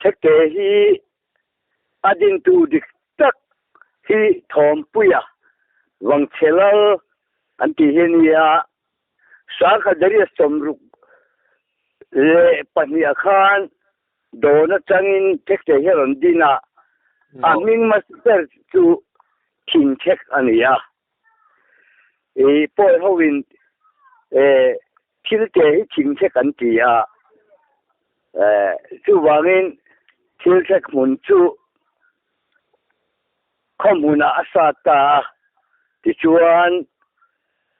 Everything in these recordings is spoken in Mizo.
Thekte hi a dintu dik tak hi Thawmpuia Vangchhelal an tih hi a ni a, Sangha Darius 62 ah khan dawn atangin Thekte hi a rawn din a, a hming hmasa ber chu Thinthek a ni a. I pawi hoin thilte hi thingthek an ti a, chuvangin thilthek hmun chu khaw hmunah a sat ta a, tichuan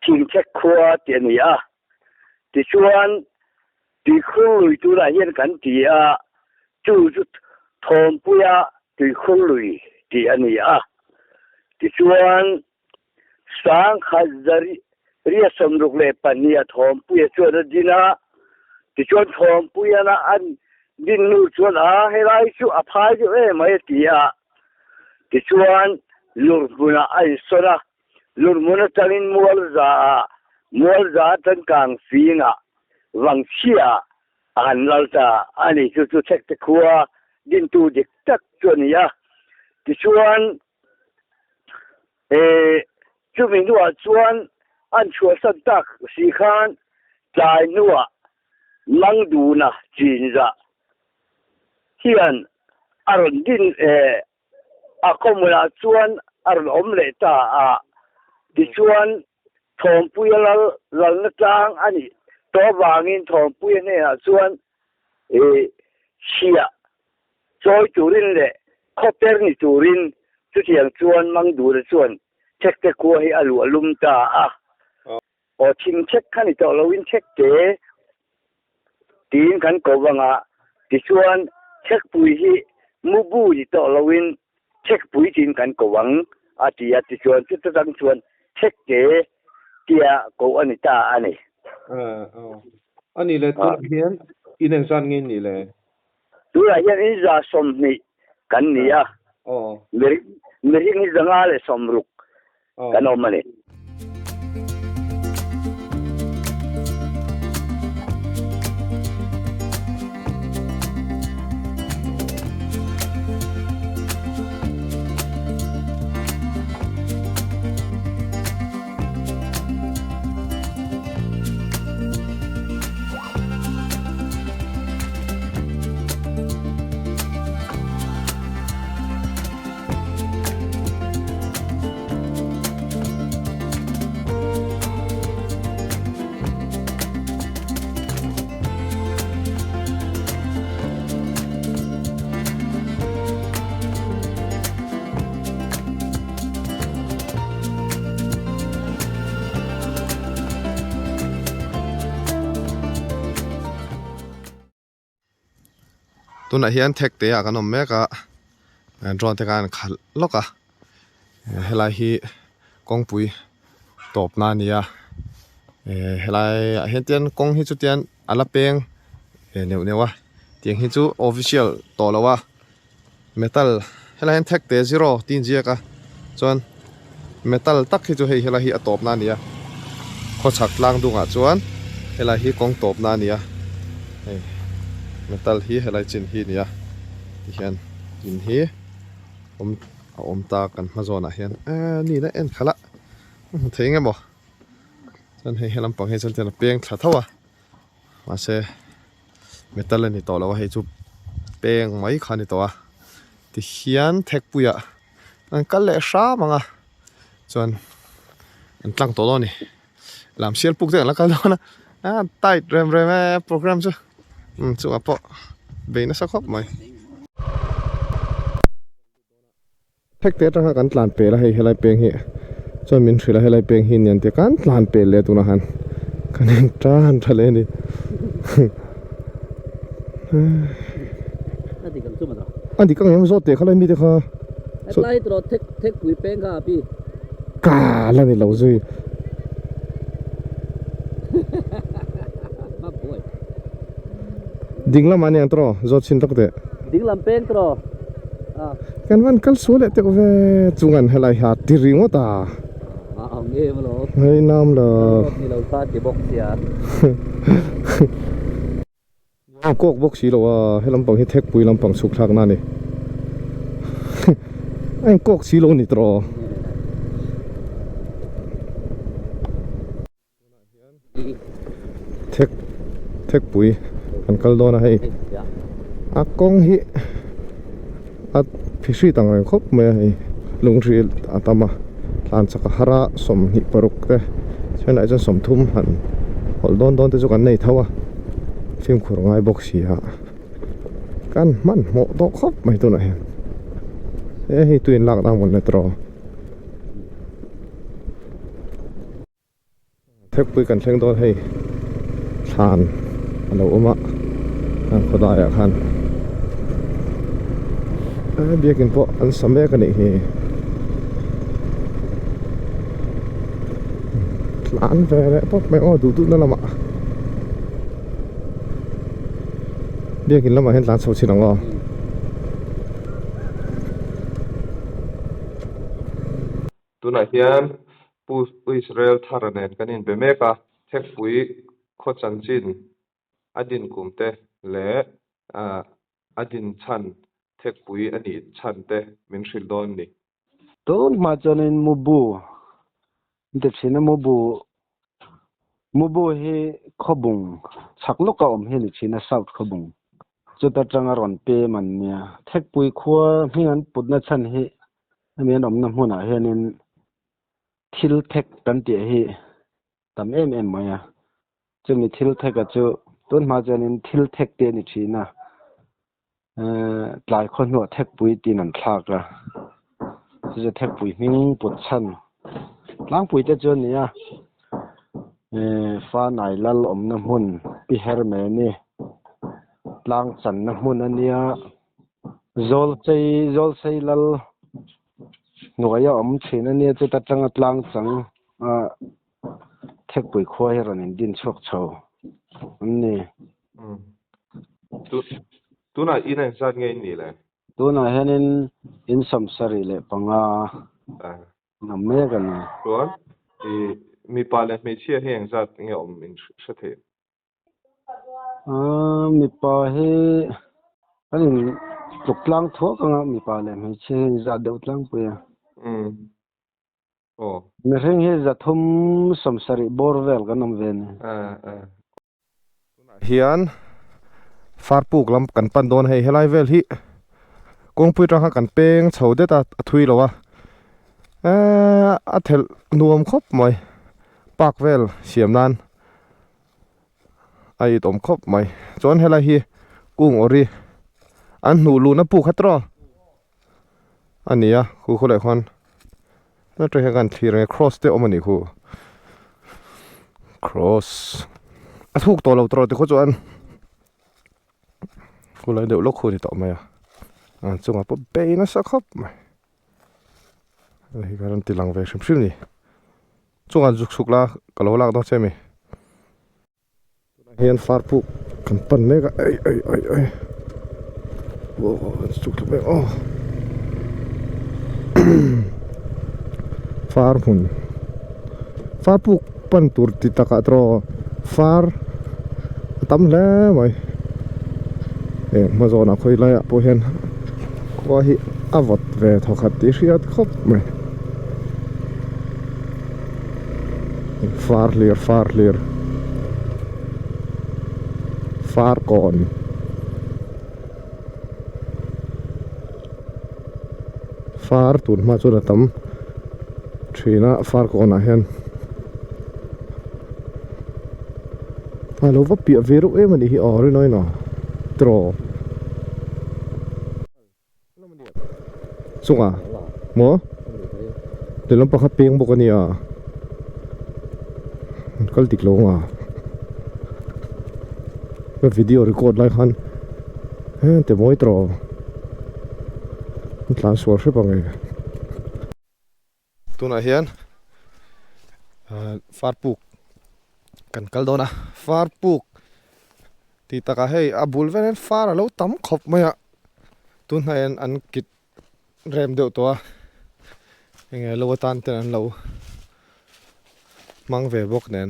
thingthek khua tih a ni a. Tichuan tuikhur lui tunah hian kan ti a, chu chu Thawmpuia tuikhur lui tih a ni a. Tichuan Sangkhat 162 a Thawmpuia chuan a din a, tichuan Thawmpuiana an din hnu chuan a helai chu a phai deuh em mai a ti a, tichuan Lurhmunah a insawn a, Lurhmun atangin Mualzaah, Mualza atang Kangfingah, Vangchhiaah a han lal ta a ni. Chu chu Thekte khua dintu dik tak chu a ni a, tichuan Chumi hnuah chuan an chhuahsan tak si khan tlai hnuah Mangduna chinzah hian a rawn din a khawmunah chuan a rawn awm leh ta a. Tichuan Thawmpuia lal lalna tlang a nih tawh avangin Thawmpuia hnenah chuan chhiah Chawi turin leh khawper ni turin chutiang chuan Mangdura chuan Thekte khua hi a luah lum ta a. Aw thing thek kha ni tawh loin Thekte tiin kan ko vang a, tichuan Thekpui hi Mubu ni tawh loin Thekpui tiin kan ko vang a ti a, tichuan chuta tang chuan Thekte tia ko a ni ta a ni. A nih leh tunah hian in engzat nge nih le? Tunah hian in 120 kan ni a, mihring hi 160 kan awm a ni. Tunah hian thek te ah kan awm mek a drone te khan an khalh lawk a helai hi kawngpui tawpna a ni a helai ah hian tian kawng hi chu tian a la peng neuh neuh a tiang hi chu official tawh lo a. Metal helai hian thek te zero tih inziak a chuan metal tak hi chu hei helai hi a tawpna a ni a khawchhak tlang dungah chuan helai hi kawng tawpna a ni a hei metal hi helai chin hi a ni a tihian in hi awm a awm ta kan hma zawnah hian eee ni na en khalh a hmu thei eng emaw chuan hei helam pang hi chuan tihian a peng thla tho a mahse. Metal a ni tawh lo a hei chu peng mai kha a ni tawh a tihian thekpuiah an kal leh hram ang a chuan an tlang tawh dawn a ni lam sial puk te an la kal dawn a a tight rem rem e program chu umm chungah pawh bei nasa khawp mai. Thek te atanga kan tlan pel a hei helai peng hi chuan min hrilh a helai peng hi nian tia kan tlan pel leh tunah han kan en tan tha leh a ni a dik ang em zawt teh kha lai mite kha ka la ni lo zui ding lamah aniang tawh zawt chhin tawk teh. Dinglam peng tawh. Kan van kal sual leh teuh ve chungan helai ha ti ringawt a. A ang em lo. Hei nam lo. Ni lo kha ti bawk sia. A kawk bawk si lo a, he lampang hi thekpui lampang chhuk thlakna a ni. A inkawk si lo ni tawh. Thek thekpui kan kal dawn a hei a kawng hi a phihrit ang reng khawp mai a hei lunghril a tam a tlan chak a har a 26 te chhenah chuan 30 han hawlh dawn dawn te chu kan nei tho a fimkhur ngai bawk si a kan hmanhmawh tawh khawp mai tunah hian he hei tuin lak dan mawn le tawh. Thekpui kan thleng dawn hei thlan a lo awm a an khawdaiah khan biakin pawh an sa mek a nih hi tlan ve leh pawp mai aw duh duh na lamah biakin lamah hian tlan chho chin ang aw. Tunah hian Pu Israel Thara nen kan inbe mek a, Thekpui khaw chanchin a din kum te leh a din chhan Thekpui a nih chhan te min hrilh dawn ni. Tun hma chuanin Mubu an ti thin a, Mubu Mubu hi Khawbung chhak lawka awm hi a ni thin a, South Khawbung. Chuta tanga rawn pem an nia. Thekpui khua hming an putna chhan hi Hemi an awmna hmunah hianin thil thek kan tih hi tam em em mai a, chumi thil theka chu tun hma chuanin thil thek te a ni thin a, ehh tlai khaw hnuah thekpui tiin an thlak a, chu chu thekpui hming put chhan tlangpui te chu a ni a, ehh Fanai lal awmna hmun pi her mai a ni, tlang channa hmun a nia. Zawlchei Zawlsei lal hnuaia awm thin a nia chuta tanga tlang chang a thekpui khua hi rawn in din chhuak chho an ni. Tunah in a inzat nge in nih le? Tunah hianin in 75 awm mek a ni. Chuan i mipa leh hmeichhia hi engzat nge awm in hre thei? Aaa mipa hi an in tluk tlang thuak ang a mipa leh hmeichhia hi zat deuh tlangpui a. Umm aw. Mihring hi 370 bawr vel kan awm ve a ni. Aaa aaa. Tunah hian farpuk lam kan pan dawn hei helai vel hi kawngpui atang khan kan peng chho det a a thui lo a eee a thelh nuam khawp mai park vel siam nan. A it awm khawp mai chuan helai hi kung awri an hnuh luhna puk kha tawh a ni a khu khawleh khuan atang hian kan thlir ang e cross te a awm a nih khu cross a thuk tawh lo tawh tikhaw chuan khulai deuh lawk khu a ni tawh mai a an chungah pawh bei nasa khawp mai hei hi an ti lang ve hrim hrim a ni. Chungah zuk suk la ka lo lak dawn che mi. Tunah hian far puk kan pan mek a ei ei ei ei aw chuk thla mek aw far hmun far puk pan tur ti takah tawh far a tam hle mai heng hma zawnah khawi laiah pawh hian khua hi a vawt ve thawkhat tih hriat khawp mai. Far hlir far hlir far kawn far tun hma chuan a tam thin a far kawnah hian a lo va piah ve reuh em a nih hi aw rinawina tiraw. Chungah maw lehlam pakhat peng bawk a nia an kal dik lo anga ka video record lai khan heng te mawi tawh an tlan sual hrep ang e. Tunah hian farpuk kan kal dawn a farpuk tih takah hei a bul vel hian far a lo tam khawp mai a tunah hian an kit rem deuh tawh a enge lo atan ten an lo hmang ve bawk nen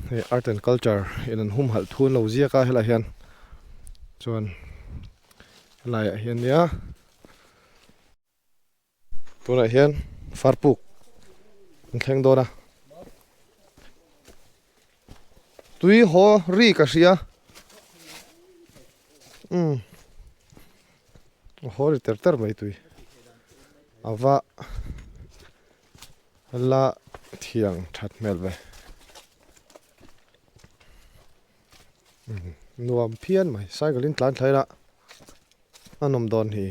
hei art and culture in an humhalh thu an lo ziak a helaiah hian. Chuan helaiah hian nia tunah hian farpuk an thleng dawn a tui haw ri ka hria umm a haw ri ter ter mai tui a va la thiang that hmel ve. Nuam phian mai cycle in tlan thlai la a nawm dawn hi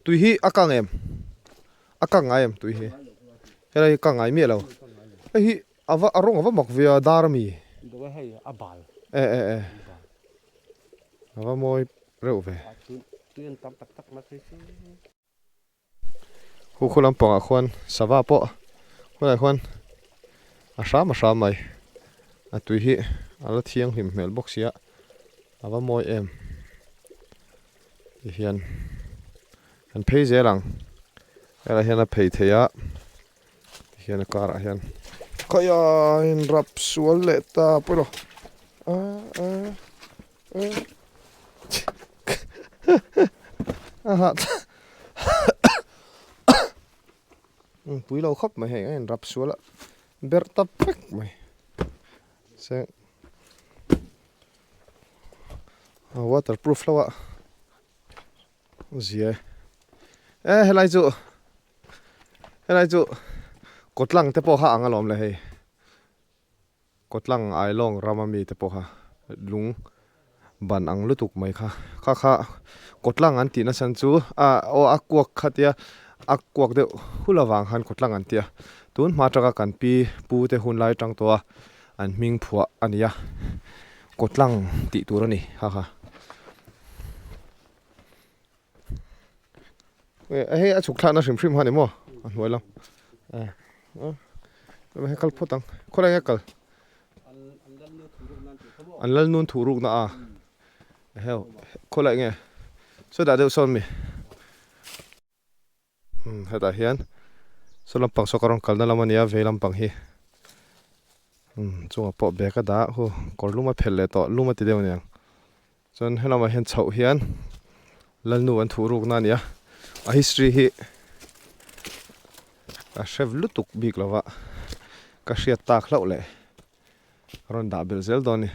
tui hi a kang em a kang ngai em tui hi helai hi kang ngai miah lo hei hi a va a rawng a va mak ve a dar ami e e e a va mawi reuh ve. Khu khu lampangah khuan sava pawh khawlaiah khuan a hram a hram mai a tui hi a la thianghlim hmel bawk sia a va mawi em tihian kan phei zel ang helaiah hian a phei thei a tihian a karah hian khawia in rap sual leh ta pawh a a Pui lo khawp mai hei a in rap sual a berh ta vek mai se a waterproof hlauh a zia e e helai chu helai chu kawtlang te pawh kha ang alawm le hei. Kawtlang Ailawng rama mite pawh kha lung ban ang lutuk mai kha kha kha kawtlang an tih nasa chu a aw a kuak kha tia a kuak deuh hul avang khan kawtlang an tia tun hma atanga kan pi pu te hun lai atang tawh a an hming phuah a ni a kawtlang tih tur a ni kha kha. Hei a chhuk thlakna hrim hrim kha a ni maw a hnuai lam hei kal phawt ang khawlai nge kal an lal nun thuh rukna a heu khawlai nge sawi dah deuh sawn mi hetah hian saw lampang saw ka rawn kalna lam a nia vei lampang hi chungah pawh bag a dah hu kawr lum a phelh leh tawh lum a ti deuh aniang. Chuan helamah hian chhoh hian Lalnu an thuh rukna a ni a, a history hi ka hre lutuk bik lo va, ka hriat tak hlauh leh a rawn dah belh zel dawn a ni.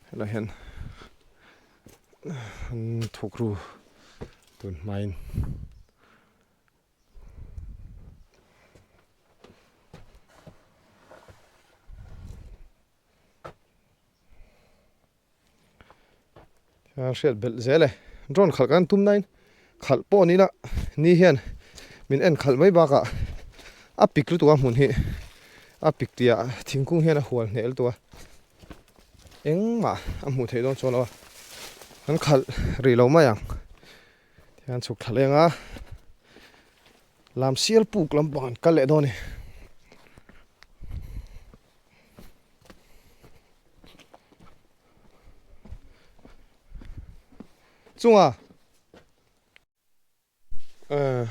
Helaiah hian an thuk ru tun hmain. Hriat belh zel e drone khalh kan tum nain khalh pawh ni la ni hian min en khalh mai bakah a pik lutuk a hmun hi a pik tih ah thingkung hian a hual hneh lutuk a engmah a hmuh theih dawn chuan lo a kan khalh rih lo mai ang tihian chhuk thla leng a lam sial puk lampang an kal leh dawn a ni. Chunga eh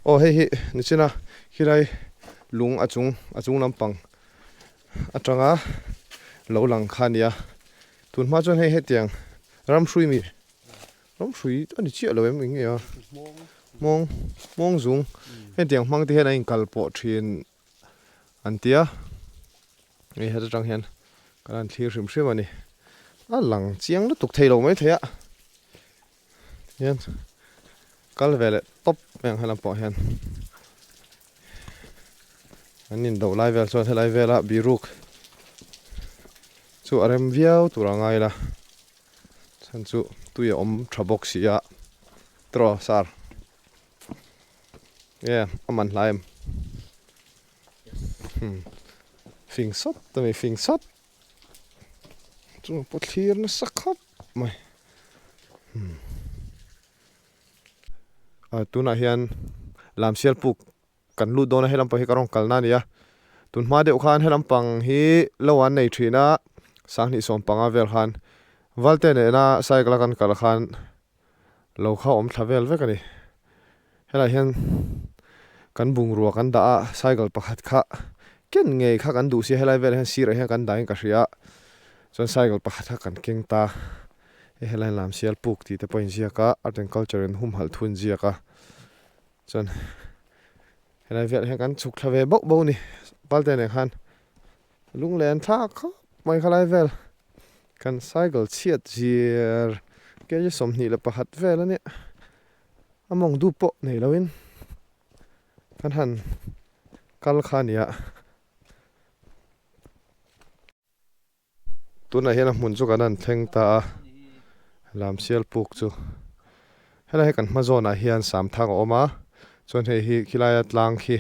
aw hei hi nichina khilai lung a chung a chung lampang atanga lo lang kha a nia tun hma chuan hei hetiang ramhrui mi ramhrui a ni chiah lo em eng nge a hmawng hmawng zung hetiang hmang te hian a inkal pawh thin. An ti a, hei heta tang hian kan han thlir hrim hrim a ni. A lang chiang lutuk thei lo mai thei a, tihian kal ve leh tawp mai ang helam pawh hian an indo lai vel chuan helai vela biruk chu a rem viau tur a ngai la chhan chu tui a awm tha bawk si a tiraw sir. Nge a man hlai em fing sawt a ni fing sawt chungah pawh thlir nasa khawp mai tunah hian lam sial puk kan lut dawn a he lampang hi ka rawn kalna a ni a tun hma deuh khan he lampang hi lo an nei thin a sanghnih sawm panga vel khan valte nena cycle a kan kal khan. Lo kha awm thla vel vek a ni. Helaiah hian kan bungrua kan dah a, cycle pakhat kha ken ngei kha kan duh si a helai velah hian sirah hian kan dahin ka hria a chuan cycle pakhat kha kan keng ta hei helai lam sial puk tih te pawh a inziak a art and culture in humhalh thu a inziak a chuan helai velah hian kan chhuk thla ve bauh bauh a ni palte nen khan lunglen thlak khawp mai khalai vel kan cycle chhiat zir kg 21 vel a nia a mawng dup pawh nei loin kan han kal kha a ni a tunah hian a hmun chu kan han thleng ta a lam sial puk chu helai hi kan hma zawnah hian samthang a awm a chuan hei hi khilaia tlang khi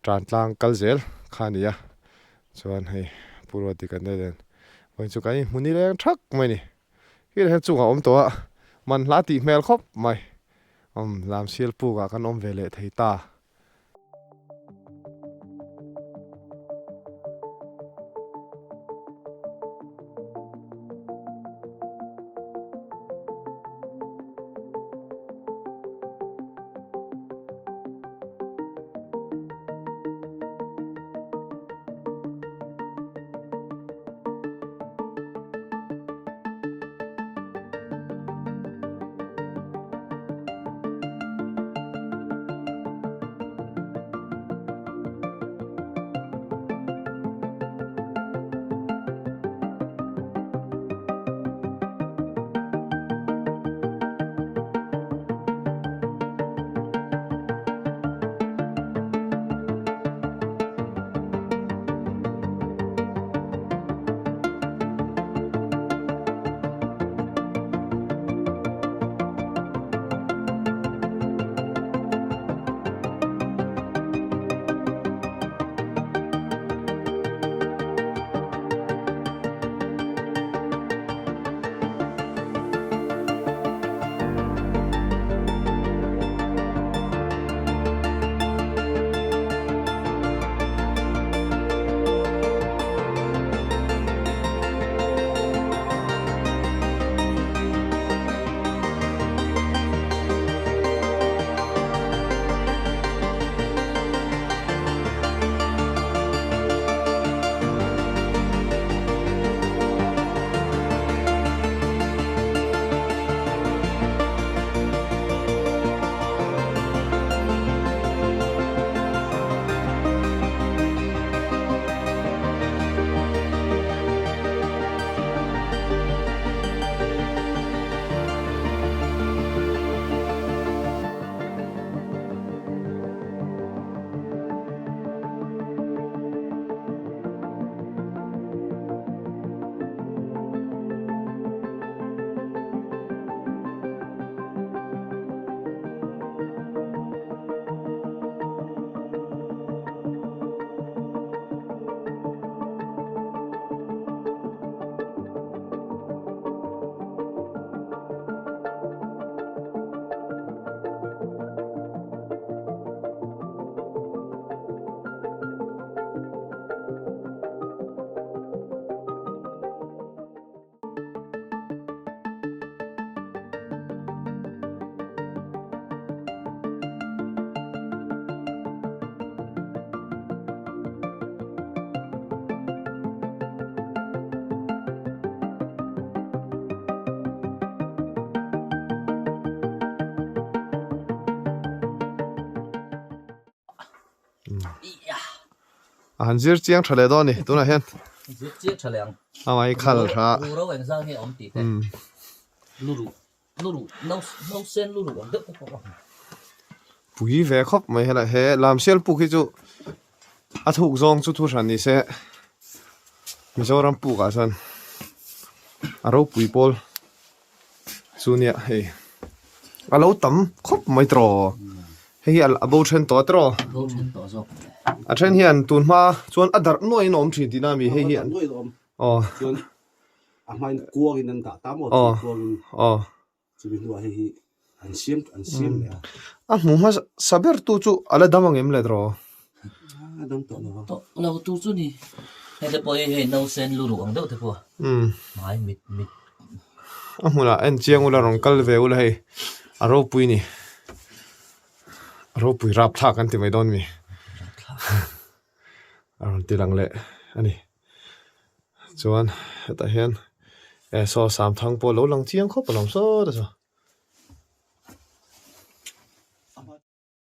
tan tlang kal zel kha a ni a chuan hei Pu Ruati kan daih nen vawiin chu kan inhmu ni leng thak mai a ni. Khi hian chungah awm tawh a, man hla tih hmel khawp mai. Umm, Lamsial pukah kan awm ve leh thei ta. A han zir chiang tha leh dawn a ni tunah hian. Zir chiang tha leh ang. Amah hi khal tha. Ru ro engzang nge awm tih te. Lu ruh lu ruh no no sen lu ruh ang deuh te pawh a hmu. Pui ve khawp mai helai he lamsial puk hi chu a thuk zawng chu thu hran ni se Mizoram puk ah chuan a ropui pawl chu nia hei a lo tam khawp mai tawh hei hi a bo then tawh a tawh a then hian tun hma chuan a darh nuaih in a awm thin tihna a mi hei hi aw a hmain kuangin an dah ta maw kuangin aw chumi hnuah hei hi an siam an siam leh a a hmu hmasa ber tu chu a la dam ang em le tawh a dam tawh lo tawh lo tur chu ni hei te pawh hi hei nausen lu ruh ang deuh te pawh hmai mit mit a hmunah en chiang ula rawn kal ve ula hei a ropui ni a ropui rapthlak an ti mai dawn mi. a rawn ti lang leh a ni. Chuan hetah hian eh saw samthang pawh a lo lang chiang khawp a lawm sawt a saw.